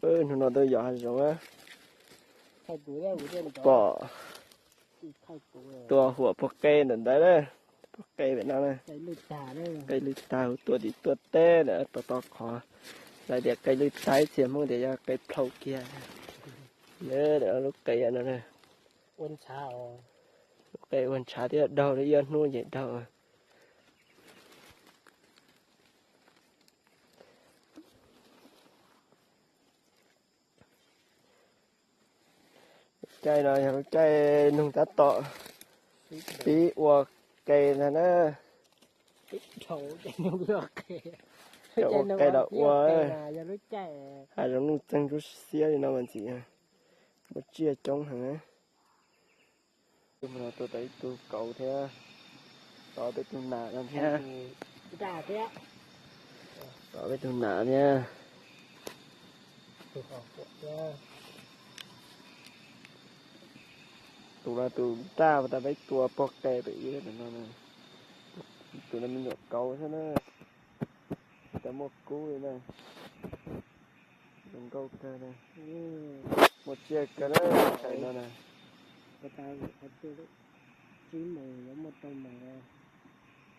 Hnub no tuaj yos hav zoov, pom tua huam puag qe ntawm ntawd na, puag qe pem no na. Qe lwj tag, tua tim tuaj teb na, tos tos qhov lawv tias qe lwj tag, ib txhia Hmoob tias yog qe plhau kiag. Lub qe no, lub qe ua ntshav thiab daug, ib ob hnub ces daug. Lub caij no yog lub caij noog tab tom pib ua qe ntag na. Cov ua qe los ua, hav zoov nuj txeeg tub xiab li no mas ntxim muaj tsiaj coob heev. Tus no tua tau ib tug kauv thiab, tau peb tug nas no thiab, tau peb tug nas thiab. Tus no tus nraj uas peb tua puag qe pem ib no, tus no me nyuam kauv thiab na, tsis tau muaj kub li na. Zoo nkauj kawg na, muaj tsiaj kawg na, tais no na. Tsib moos yuav muaj rau moos.